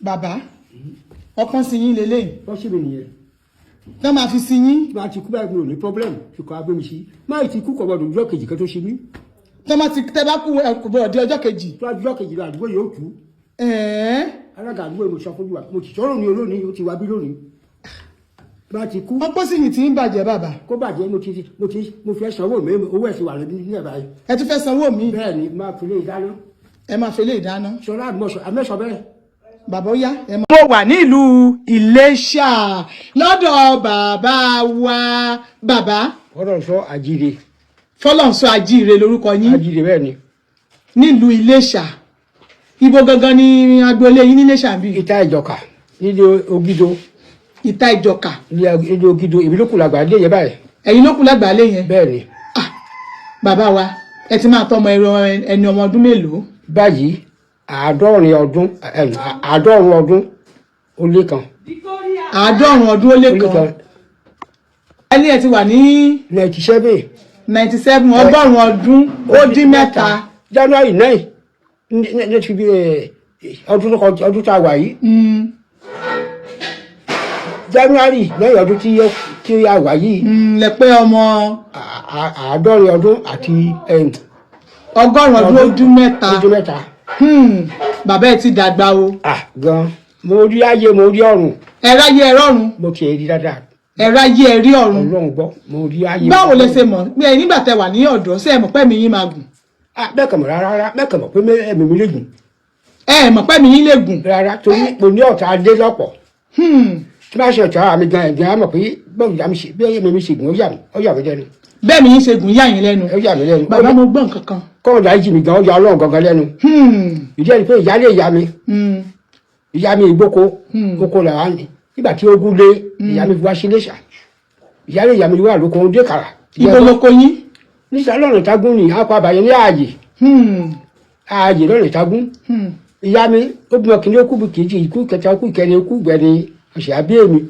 Bàbá, ọpọ́n sí yín lélẹ́yìn. Wọ́n sì mi nìyẹn. Tán máa fi sí yín. Tí wọ́n ti kú báyìí, mi ò ní problem, ṣùkọ́ agbé mi sí máa ti kú, kọ̀ gbọ́dọ̀ ọjọ́ kejì kan tó ṣe mí. Tán máa ti tẹ́ bá kú, ẹ kò gbọdọ̀ di ọjọ́ kejì. Tó ọjọ́ kejì lọ, àdúgbò yóò tú. Ẹ̀ẹ́. Alága àdúgbò yìí, mo sọ fún wa, mo ti sọ̀rọ̀ ní olónìí, ó ti wá bí lónìí bá ti kú. Ọpọ́n sí yìí ti ń bàjẹ́, bàbá. Kó bàjẹ́, mo fẹ́ sanwó mi, owó ẹ̀ sì wà níbí ní ẹ̀ báyìí. Ẹ tún fẹ́ sanwó mi? Bẹ́ẹ̀ ni, máa fi lé ìdáná. Ẹ máa fi lé ìdáná. Sọlá àmọ́sọ bẹ́ẹ̀. Bàbá, ó yá, ẹ mọ. Mo wà nílùú Iléṣà lọ́dọ̀ bàbá wa, bàbá. Ọ̀rọ̀ sọ àjíire. Fọlọ́nṣọ́ Ajíire lórúkọ yín? Àjíire, bẹ́ẹ̀ ni. Nílùú Iléṣà, ibo gangan ni agboolé yín níléṣà bí? Ìta Ìjọka, nílé Ògìdó. Ìta Ìjọka. Nílé Ògìdó, èmi ló kù làgbà ilé yẹn báyìí. Ẹ̀yin ló kù lágbàálé yẹn? Bẹ́ẹ̀ ni. Ah, bàbá wa, ẹ ti máa tọmọ ẹrọ ẹni ọmọ ọdún mélòó? Báyìí, 70 ọdún, 91 ọdún. 90 ọdún ó lé kan. Ẹni ẹ ti wà ní 97. 97, 83 ọdún. January 9 ní ti bí ọdún tó kọjá, ọdún tá a wà yìí. January 9 ọdún tí a wà yìí. Lẹ pé ọmọ 70 ọdún àti 83 ọdún. Ọdún mẹ́ta. Bàbá, ẹ ti dàgbà o. Ah, gan, mo rí ayé, mo rí ọ̀run. Ẹ ráyé, ẹ rọ̀run. Mo tiẹ̀ rí dáadáa. Ẹ ráyé, ẹ rí ọ̀run. Ọlọ́run gbọ́, mo rí ayé. Báwo lẹ ṣe mọ̀ pé nígbà tẹ wà ní ọ̀dọ́, ṣé ẹ mọ̀ pé ẹ̀mí yín máa gùn? Ah, bẹ́ẹ̀ kàn mọ̀ rárá rárá, bẹ́ẹ̀ kàn mọ̀ pé ẹ̀mí mi lè gùn. Ẹ mọ̀ pé ẹ̀mí yín lè gùn? Rárá, torí mo ní ọ̀tá adé lọ́pọ̀. Tí bá ṣe ọ̀tá mi gan, ẹ̀gbẹ́ á mọ̀ pé bọ́ọ̀lù yà mí ṣe bí ẹ̀mí mi ṣe gùn, ó yà mí lẹ́nu. Bẹ́ẹ̀ mi yín ṣe gùn yà yín lẹ́nu. Ó yà mí lẹ́nu. Bàbá, mo gbọ́ nǹkan kan. Kọ́ọ̀dù dáríjì mi gan, ó yà Ọlọ́run gangan lẹ́nu. Ìdí ẹni pé ìyáálé ìyá mi, ìyá mi ìgbóko oko làwa ní. Nígbà tí ogun dé, ìyá mi fi wá sí Iléṣà. Ìyáálé ìyá mi wà lóko ń dé kàrà. Ibo lóko yín? Níṣà lọ́nà Ìtagún ni àpò àbàyẹ ní ààyè. Ààyè lọ́nà Ìtagún. Ìyá mi ó bímọ kìíní, ó kú, kejì ikú, kẹta ó kú, ìkẹrin ó kú, gbẹni ọ̀sẹ̀ àbí èmi.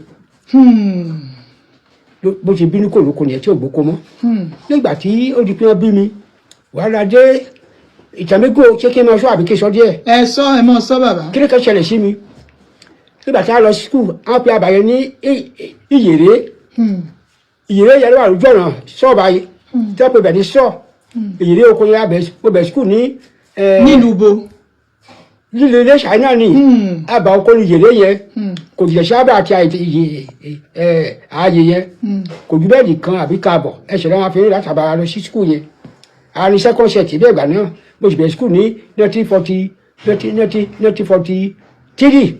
Bó ṣe bínú kò lóko nìyẹn tí ò gbóko mọ́. Nígbà tí ó di pé wọ́n bí mi, wàhálà dé. Ìtàmígò, ṣé kí n máa sọ àbí kí n sọ díẹ̀? Ẹ sọ, ẹ mọ sọ, bàbá. Kí ló kẹ́ ṣẹlẹ̀ sí mi nígbà tí a lọ school, àwọn pe àbàyẹ ní Ìyèrè. Ìyèrè yẹn ló wà lójú ọ̀nà sọ́ọ̀bà yìí tí wọ́n pe bẹ̀ ní sọ́ọ̀ Ìyèrè oko yẹn abẹ. Mo bẹ̀ school ní Nílùú bo? Lílo Iléṣà náà ni. Àbà oko ní Ìyèrè yẹn. Kò jẹ́ sábà àti ààyè yẹn. Kò ju bẹ́ẹ̀ nìkan àbí káàbọ̀ ẹsẹ̀ lọ́wọ́ fi láti àbára lọ sí school yẹn. Àárín second set bẹ́ẹ̀ gbà náà, mo sì bẹ̀rẹ̀ school ní 1940, 1943.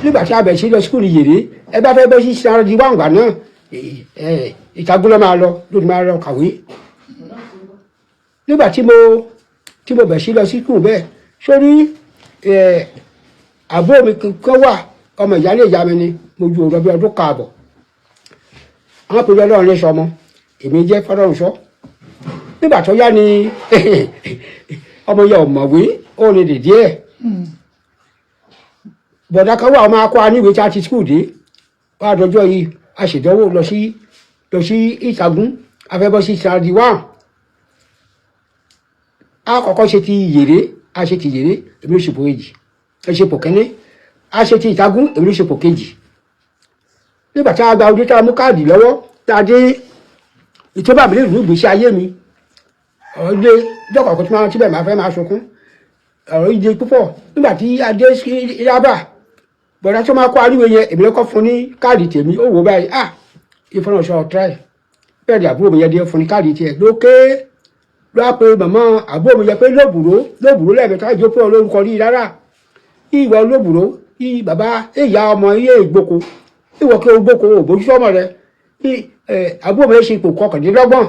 Nígbà tí a bẹ̀rẹ̀ sí lọ school Ìyèrè, ẹ bá fẹ́ bọ́ sí sanra di wàǹgbà náà, Ìtàgùn ló máa lọ, ló máa lọ kàwé. Nígbà tí mo bẹ̀rẹ̀ sí lọ sí school bẹ́ẹ̀, sórí àbúrò mi kan wà, ọmọ ìyáálé ìyá mi ni, mo ju òun lọ bí ọdún kaàbọ̀. Àwọn pèlú Ọlọ́run ní sọmọ èmi jẹ́ fọlọ́run sọ. Nígbà tó yá ni ọmọ yẹn ọ̀mọ̀wé, ó ní dèdí ẹ̀. Bọ̀dá kan wà, ọmọ akọ aníwèé tí a ti school dé wọ́n àdọ́jọ́ yìí, a ṣèdánwò lọ sí Ìtàgùn, a fẹ́ bọ́ sí sanadi wá. A kọ́kọ́ ṣe ti Ìyèrè, a ṣe ti Ìyèrè, èmi ló ṣe pò kejì, ẹ ṣe pò kínní. A ṣe ti Ìtàgùn, èmi ló ṣe pò kejì. Nígbà tí a gba ojú, tá a mú káàdì lọ́wọ́, tá a dé ìtọ́ba mi lè rú ìgbésí ayé mi. Ọ̀rọ̀ ilé dọ́kọ̀ọ̀kan tí máa tíbẹ̀ máa fẹ́ máa sunkún, ọ̀rọ̀ ìdè púpọ̀. Nígbà tí a dé sí Yábà, bọ̀dá tó máa kó aríwé yẹn, èmi ló kọ́ fún ní káàdì tèmi. Ó wò ó báyìí, ah, ìfọ̀nàṣọ try bẹ́ẹ̀ ni. Àbúrò mi yẹn dé, fún ní káàdì tiẹ̀ lókè, ló wá pe màmá àbúrò mi yẹn pé lóbùrò, lóbùrò lẹ́ẹ̀mẹ́ta. Ìjọ pé olórúkọ rí rárá, ìwọ lóbùrò, ìyí bàbá ìyá ọmọ iye ìgboko, ìwọ kí o gboko o bójú sọmọ rẹ. Àbúrò mi yẹn ṣe ipò 29,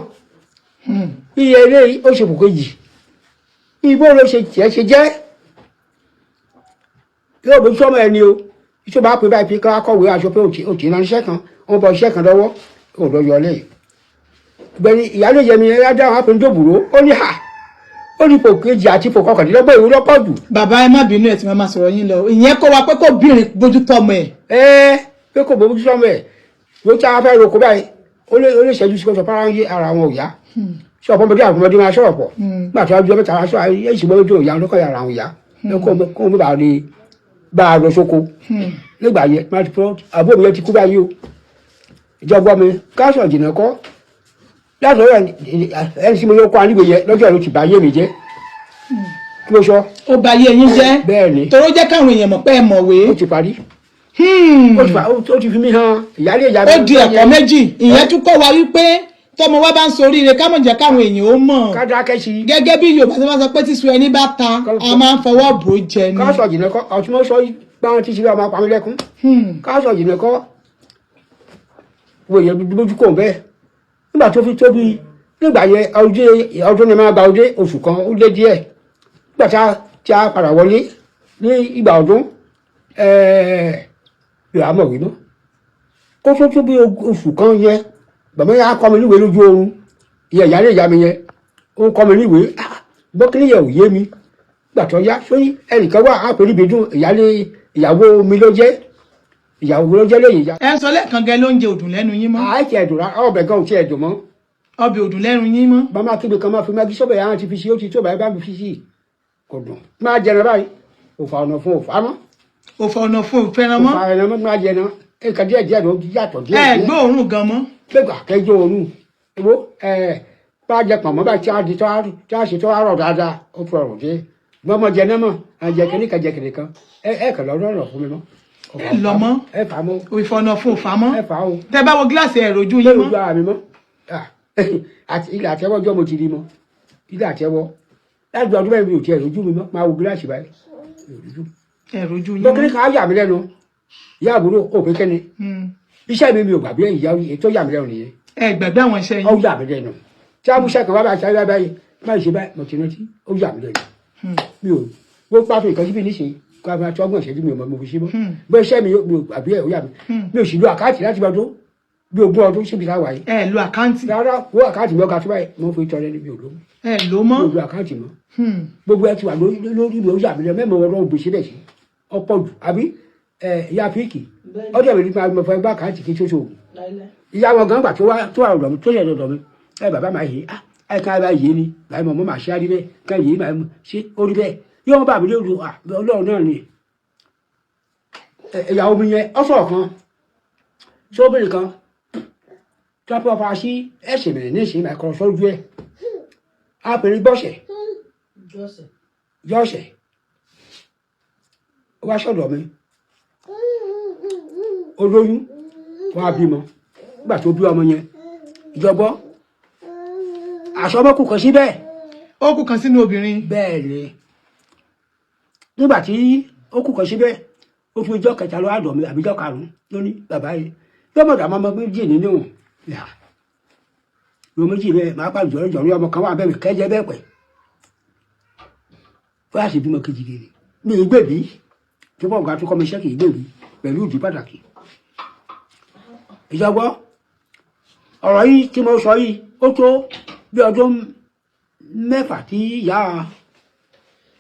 iye eléyìí ó ṣe ipò kejì. Ibo ló ṣe tiẹ̀ ṣe jẹ́ yóò bójú sọmọ ẹni o. Tó bá pè báyìí pé ká kọ̀wé aṣọ pé òtí náà iṣẹ́ kan, wọ́n bọ iṣẹ́ kan lọ́wọ́ ò lọ yọ lẹ́yìn gbẹ̀ni. Ìyáálé yẹmi ẹ dáhùn àpè ndòbúrò, ó ní hà, ó ní ipò kejì àti ipò 29, ìwé lọ́pọ̀ jù. Bàbá, ẹ má bínú, ẹ tí màá sọ̀rọ̀ yín lọ. Ìyẹn kọ́ wa pé kó bìnrin bójú tọ́mọ ẹ̀. Ẹ pé kò bójú sọmọ ẹ ló tí a fẹ́ roko báyìí, ó lè ṣẹ́jú sí kọ́sọ̀ fara ń yé ara wọn ò yá. Ṣé ọ̀pọ̀ ọmọdé àti ọmọdé máa sọ̀rọ̀ pọ̀ nígbà tí wọ́n bí ọmọ tàwa sọ ayé ìṣègbè ojú òyà lókọ̀ ara wọn ò yá. Kó mo bá lè bá a lọ sóko nígbà yẹn. Má ti fọ́ àbúrò mi yẹn ti kú báyìí o. Ìjọba mi káṣọ̀ jìnnà kọ́ láti ọ̀rọ̀ ẹni tí mo yọ kọ́ anígbè yẹn lọ́jọ́ ló ti bá yé mi jẹ́. Kí ló sọ? Ó bà ayé yín jẹ́. Bẹ́ẹ̀ ni. Toró jẹ́ káwọn èèyàn mọ̀ pé ẹ mọ̀wé. Ó ti parí. Ó ti fi mí hàn ìyáálé ìyá mi. Ó di ẹ̀kọ́ méjì. Ìyẹn tún kọ́ wa wípé tọmọ wa bá ń soríire, ká mọ̀ jẹ́ káwọn èèyàn ó mọ̀. Ká dákẹ́ sí i. Gẹ́gẹ́ bí Yorùbá ṣe máa sọ pé tíṣu ẹni bá ta, a máa ń fọwọ́ bò ó jẹ ni. Káṣọ̀ jìnnà kọ́ ọtí mo sọ gbáwọn títí bá máa pa mí lẹ́kún. Káṣọ̀ jìnnà kọ́ wo èèyàn lójú kò bẹ́ẹ̀ nígbà tó fi tóbi nígbà yẹn. Ọdún ọdún ni máa gba ọdún, oṣù kan ó lé díẹ̀ nígbà tí a padà wọlé ní ìgbà ọdún yóò á mọ̀ wí mọ́ kó tó tó bí oṣù kan yẹn. Bàbá yẹn á kọ́ mi níwèé lójú oorun. Ìyá ìyá ìyá mi yẹn ó ń kọ́ mi níwèé bọ́kílì yẹn ò yé mi. Gbà tó yá sórí ẹnìkan wà á pè níbi dùn, ìyáálé ìyàwó mi ló jẹ́, ìyàwó mi ló jẹ́ lẹ́yìn ìyá. Ẹ ń sọ lẹ́ẹ̀kan gẹ lóúnjẹ òdùn lẹ́nu yín mọ́. Àìsí ẹ̀dùn rárá, ọbẹ̀ gan ò tí ẹ̀dùn mọ́. Ọbẹ̀ òdùn lẹ́nu yín mọ́. Bàmá kígbe kan máa fi Maggi sọ́bẹ̀ yẹn ti fi sí, ó ti tó báyìí, bá mi fi sí kò dùn. Máa jẹran báyìí, òfà ọ̀nà fún òfà mọ́. Òfò ọ̀nà fún òfẹ́ràn mọ́. Òfà ọ̀nà mọ́ máa jẹran nǹkan díẹ̀ díẹ̀ ló yàtọ̀ díẹ̀ Ẹ díẹ̀. gbóòórùn gan mọ́. Gbẹ̀gbà kẹjọ òórùn wo ẹ bá jẹ pọ̀nmọ́ báyìí tí a di tó a ṣe tó a rọ̀ dáadáa, ó fi ọ̀rọ̀ dé gbọ́mọ jẹ náà mọ̀ à jẹ kìnìún kan jẹ kìnìún kan ẹ kàn lọ́rọ̀ ọ̀rọ̀ fún mi mọ́. Ẹ lọ mọ́. Ẹ fà mọ́. Òfò ọ̀nà fún òfà mọ́. Ẹ fà o. Tẹ bá wo gíláàsì ẹ rojú yín lórí mọ́. ojú ara mi mọ́. Ah, àti ilẹ̀ àtẹ́wọ́ ọjọ́ mo ti rí mọ́ ilẹ̀ àtẹ́wọ́ láti ọdún mẹ́rin mi ò tiẹ̀ lójú mi mọ́. Máa wo gíláàsì báyìí, mi ò lójú. Ẹ rojú yín bọ́kíní mọ́. kan á yà mí lẹ́nu, ìyá àbúrò ò pé kẹ́ni iṣẹ́ mi mi ò gbàgbé ìyá ètò yà mí lẹ́nu nìyẹn. Ẹ gbàgbé àwọn iṣẹ́ Ó yín. yà mí lẹ́nu tí a mú iṣẹ́ kan wá báyìí sáré báyìí báyìí ṣe báyìí, mo ti rántí, ó yà mí lẹ́nu. Mi ò wọ́n pàtó ìkan síbi níṣe kó a máa tọ́gbọ̀n ìṣẹ́jú, mi ò mọ mo fi ṣe mọ́ bó iṣẹ́ mi mi ò gbàgbé ẹ̀, ó yà mí. Mi ò sì lo àkáǹtì láti ọdún bí 20 ọdún síbi táwa yìí. Ẹ lo àkáǹtì. Rárá, wo àkáǹtì mi ọkà tó báyìí mo fi tọrẹ níbi òló. Ẹ lò mọ́. Mi ò lo àkáǹtì mọ́. Gbogbo ẹ ti wà lórí lórí mi, ó yà mí lẹ́nu mẹ́mọ́ ọlọ́run gbèsè bẹ̀ sí ọ̀pọ̀ jù àbí ẹ ìyá fíìkì ọjọ́ mi nípa mo fẹ́ gbá àkáǹtì kí tó ṣoògùn ìyá wọn gan gbà tó wá tó wà lọ́dọ̀ mi tó yẹ lọ́dọ̀ mi. Ẹ bàbá máa yé ah ẹ ká bá yé ni báyìí mọ̀ mọ́ màá ṣe á rí bẹ́ẹ̀ ká yé báyìí mọ̀ ṣé ó rí bẹ́ẹ̀ yóò wọ́n bá mi lóru ah ọlọ́run náà ni. Ìyàwó mi yẹn ọ̀sọ̀ kan sóbìnrin kan tó pọ̀ fa sí ẹ̀sìn mìíràn ní ìsìn ẹ̀kọ́ sójú ẹ̀ á pè ní bọ́sẹ̀ yọ̀ọ̀sẹ̀ ó wá sọ̀dọ̀ mi, ó lóyún, wọ́n á bímọ. Nígbà tó bí ọmọ yẹn ìjọgbọ́ àsọmọ́kù kan síbẹ̀. Ó kù kan sínú obìnrin. Bẹ́ẹ̀ ni, nígbà tí ó kù kan síbẹ̀, ó tún ijọ́ kẹta ló àdọ̀ mi àbí ijọ́ karùn-ún ló ní bàbá yìí yọmọdà máa méjì nínú yà ló méjì bẹ́ẹ̀ máa pàdé jọ̀rọ̀ jọ̀rọ̀ ọmọ kan wà bẹ́ẹ̀ mi kẹ́jẹ́ bẹ́ẹ̀ pẹ̀ ó yà sì bímọ kejì rere. Mi ì gbèbí tí wọ́n gbà tó kọ́ mi iṣẹ́ kì í gbèbí pẹ̀lú ìdí pàtàkì ìjọgbọ́. Ọ̀rọ̀ yìí tí mo sọ yìí ó tó bí ọdún 6 tí ìyá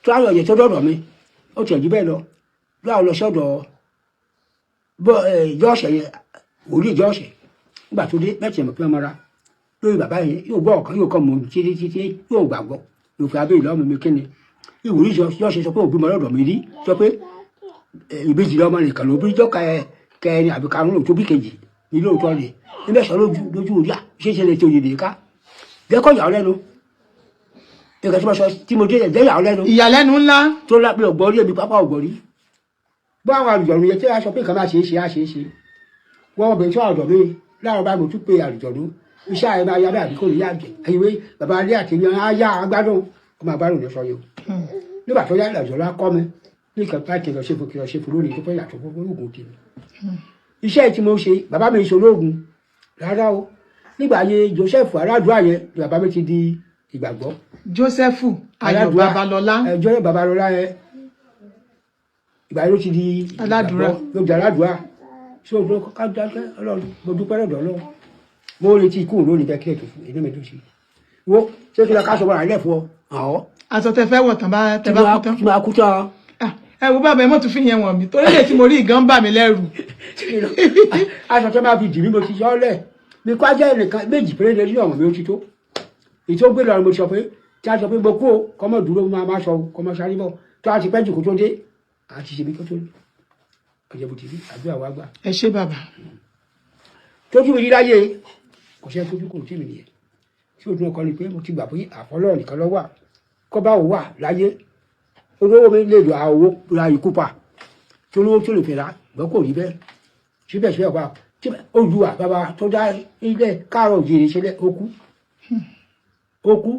tó ayọ̀ yẹn tó dọ̀dọ̀ mi, ó tiẹ̀ jù bẹ́ẹ̀ lọ lọ́wọ́ lọ sọ́dọ̀ bọ́ ẹ jọ́ọ̀sẹ̀ yẹn, wòlíì jọ́ọ̀sẹ̀. Nígbà tó dé mẹ́tì ẹ̀mọ̀ pé ọmọ ra lórí bàbá yẹn yóò gbọ́ ọ̀kan yóò kọ́ mọ̀ títí títí yóò gbàgbọ́ yóò fi abẹ́ ìlọ́mọ mi kíni ìwòlíì jọ́ọ̀sẹ̀ sọ pé òbí mọ lọ́dọ̀ mi rí sọ pé ìbejì lọ́mọ nìkan ló bí jọ́ kẹrin àbí karùn-ún tó bí kejì ní lóòótọ́ ni níbẹ̀ sọ lójú lójú orí à ṣé ṣe lè tó yèdè ká jẹ́kọ̀ yà ọ́ lẹ́nu nǹkan tí mo sọ tí mo dé jẹ́ yà ọ́ lẹ́nu. Ìyàlẹ́nu ńlá. Tó lápẹ́ ọ̀gbọ́n rí èmi pápá ọ̀gbọ́n rí bọ́ àwọn àlùjọ̀nù yẹn tí a sọ pé nǹkan máa ṣe é ṣe á ṣe é ṣe wọ́n obìnrin tí wọ́n àlùjọ̀nù láwọn bá mo tún pe àlùjọ̀nù iṣẹ́ àyè máa yá bẹ́ẹ̀ àbí kò ní yá jẹ ìwé bàbá alẹ́ àti ìwé á yá agbádùn ọmọ àgbádùn ní sọ yìí o. Nígbà tó yá àlùjọ̀nù á kọ́ mi ní nǹkan bá kìlọ̀ ṣe fún kìlọ̀ ṣe fún lónìí tó fẹ́ yàtọ̀ fún olóògùn tèmi iṣẹ́ tí mo ṣe bàbá mi ṣe olóògùn rárá o. Nígbà ayé Joseph aládùá yẹn ni bàbá mi ti di ìgbàgbọ́. Jósẹ́fù Ayọ̀ Aládùúrà. Babalọ́lá. Ẹ Joseph Babalọ́lá yẹn ìgbà yẹn ló ti di Aládùúrà. ìgbàgbọ́, ló di aládùúrà ṣé o tó ká dákẹ́ Ọlọ́run mo dúpẹ́ lọ́dọ̀ Ọlọ́run mo retí ikú lónìí bẹ́ẹ̀ kílẹ̀ tó fún inú mi dùn sí i wo ṣé kí lọ ká sọ bọ́ra lẹ́fọ́ àwọn Aṣọ tẹ fẹ́ wọ̀ tán bá tẹ bá kú tán. tí máa kú tán. Ah, ẹ wo bàbá ẹ mọ̀ tún fi yẹn wọ̀n mí torí lè tí mo rí ìgàn bà mí lẹ́rù. Aṣọ tó máa fi dì mí mo ti sọ ọ́ lẹ̀ mi kó ajẹ́ nìkan méjì péré lórí ọ̀rọ̀ mi ó ti tó èyí tó gbé lọ ni mo sọ pé tí a sọ pé mo kú o kọ́mọ dúró máa má sọ o kọ́mọ sáré bọ̀ Tó a ti pẹ́ jù kó tó dé, a ti ṣe bí kó tó dé. Ọjọ́ bó ti rí, àdúrà wa gbà. Ẹ ṣé bàbá. Tójú mi rí láyé, kò ṣe tójú kò tí mi nìyẹn. Tí o tún ọkọ ni pé mo ti gbà pé àfọlọ́ nìkan ló wà, kọ́ bá wò wà láyé. Olówó mi lè lo àwọ̀ ra ikú pa, tí olówó tó lè fẹ́ ra gbọ́ kò rí bẹ́ẹ̀. Síbẹ̀síbẹ̀ wà Olúwa bàbá tó dá ilẹ̀ káàrọ̀ òjìrì sílẹ̀, ó kú, ó kú.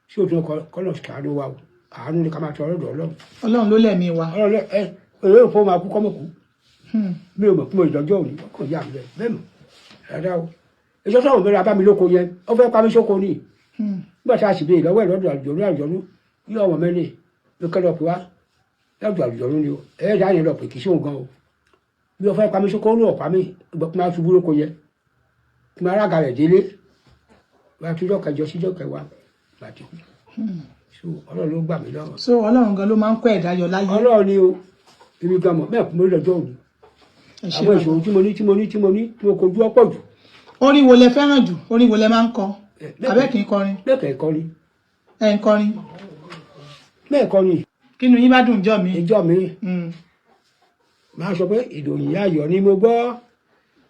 Sí òtún ọkọ kọ́lọ̀ kàánú wa o, àánú ni ká máa tọrọ lọ́dọ̀ Ọlọ́run. Ọlọ́run ló lẹ̀mí wa. Ọlọ́run ẹ èrè òfò máa kú kọ́mọ̀ kú. Mi ò mọ̀ pé mo ìdọ́jọ́ òní kò yá mi bẹ́ẹ̀ mọ̀ rárá o. Èso sọ̀rọ̀ mi ra bá mi lóko yẹn, ó fẹ́ pa mí sóko ni. Nígbà tá a sì béèrè lọ́wọ́ ẹ̀ lọ́dọ̀ àlùjọ̀nú, àlùjọ̀nú yóò wọ̀n mẹ́lẹ̀ ló kẹ́ lọ pé wá lọ́dọ̀ àlùjọ̀nú ni o. Ẹ̀ẹ́dá yẹn lọ pé kì í ṣóun gan o. Bí ó fẹ́ pa mí sóko, ó ní ọ̀pá mi ìgbà tí máa ṣubú lóko yẹn, tí máa rága rẹ̀ délé wá tíjọ́ kẹjọ síjọ́ kẹwàá gbàtí kú. So Ọlọ́run ló gbà mí lọ́wọ́. So Ọlọ́run gan ló máa ń kọ́ ẹ̀dá yọ láyé. Ọlọ́run ni o, èmi gan mọ̀ bẹ́ẹ̀ mo lọ́jọ́ òní. Ẹ ṣé Àwọn bàbá. ìṣòro tí mo ní tí mo ní tí mo ní tí mo kojú ọ̀pọ̀ jù. Orin wo lẹ fẹ́ràn jù? Orin wo lẹ máa ń kọ? Abẹ́ kì í kọrin? Bẹ́ẹ̀ kẹ́ kọrin. Ẹ ń kọrin. Bẹ́ẹ̀ kọrin. Kí inú yín bá dùn jọ mi. Ìjọ mi máa sọ pé ìròyìn ayọ̀ ni mo gbọ́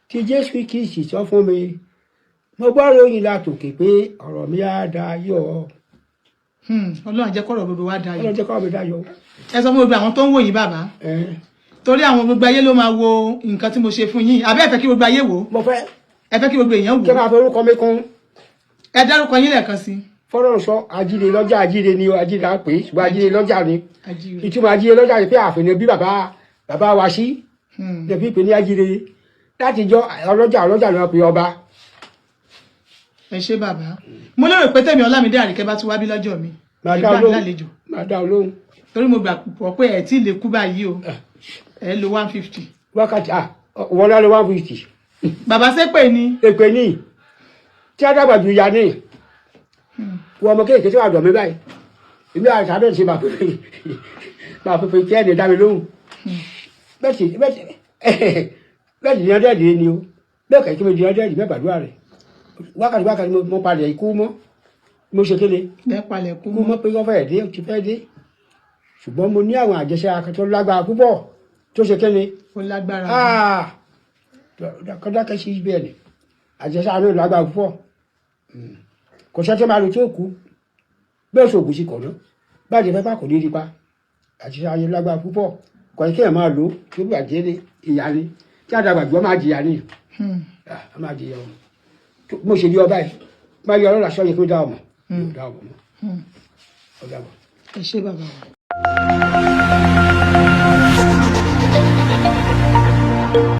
tí Jésù Kristi sọ fún mi. Mo gbọ́ ròyìn látòkè pé ọ̀rọ̀ mi á dayọ̀. Ọlọ́run jẹ́ kọ́rọ̀ gbogbo wa dayọ̀. Ọlọ́run jẹ́ kọ́rọ̀ mi dayọ̀. Ẹ sọ fún gbogbo àwọn tó ń wò yín bàbá, torí àwọn gbogbo ayé ló máa wo nǹkan tí mo ṣe fún yín. Àbẹ́ ẹ fẹ́ kí gbogbo ayé wò ó? Mo fẹ́. Ẹ fẹ́ kí gbogbo èèyàn wò Kí ẹ ó? máa fi orúkọ mi kún. Ẹ dárúkọ yín lẹ́ẹ̀kan sí. Fọlọ́run sọ ajíire lọ́jà, ajíire ni o, ajíire á pè é, ṣùgbọ́n ajíire lọ́jà ni. Ajíire. Ìtumọ̀ ajíire lọ́jà ni pé ààfin ni bí bàbá bàbá wa sí lè fi pè ní ajíire láti jọ ọlọ́jà, ọlọ́jà ni wọ́n pe ọba. Ẹ ṣé bàbá. Mo lérò pé tèmi Ọlámídé Àríkẹ́ bá tún wá bí lọ́jọ́ mi, Máa ẹ dá gbà mí olóhùn. lálejò. Máa dá olóhùn. Torí mo gbà pọ̀ pé ẹ tí ì lè kú báyìí o, ẹ lo 150. Wákàtí à wọ́n lọ́ọ́ 150. Bàbá ṣépè ni. Èpè ní tí a dàgbà ju ìyá ní wọ́n ọmọ kéèké tí wàá dọ̀ mí báyìí, èmi àti abẹ́ ṣe máa pèpè kí ẹni dá mi lóhùn. Bẹ́ẹ̀ sì bẹ́ẹ̀ sì bẹ́ẹ̀ sì ní ọdẹ́ẹ̀dì ni o, bẹ́ẹ̀ kẹ́ kí mi di ọdẹ́ẹ̀dì bẹ́ẹ̀ gbàdúrà rẹ̀ wákàtí wákàtí. Mo palẹ̀ ikú mọ́, mo ṣe kéde. Bẹ́ẹ̀ palẹ̀ kú kú mọ́ pé wọ́n fẹ́ẹ̀ dé, ó ti fẹ́ dé, ṣùgbọ́n mo ní àwọn àjẹsára kan tó lágbára púpọ̀ tó ṣe kéde. Ó lágbára. Kọ́dákẹ́ sí ibẹ̀ ni àjẹsára náà lágbára púpọ̀. Kò sẹ́tẹ́ máa lò tí ó kú bẹ́ẹ̀ sọ̀gùn sí kọ̀ọ̀nà báyìí fẹ́ bá kò ní rí pa. Àjẹsára yẹn lágbára púpọ̀, kò ní kéèyàn máa lò ó tó bí àjẹ́ ni ìyá ni tí àdàgbà jù ọ́ máa jìyà ni. Ah, a máa jìyà o. Mo ṣe rí ọba yìí máa yọ ọlọ́lá sọ́yìn kí ó dá ọmọ dá ọmọ mọ́ ọjà bọ̀. Ẹ ṣé bàbá wa.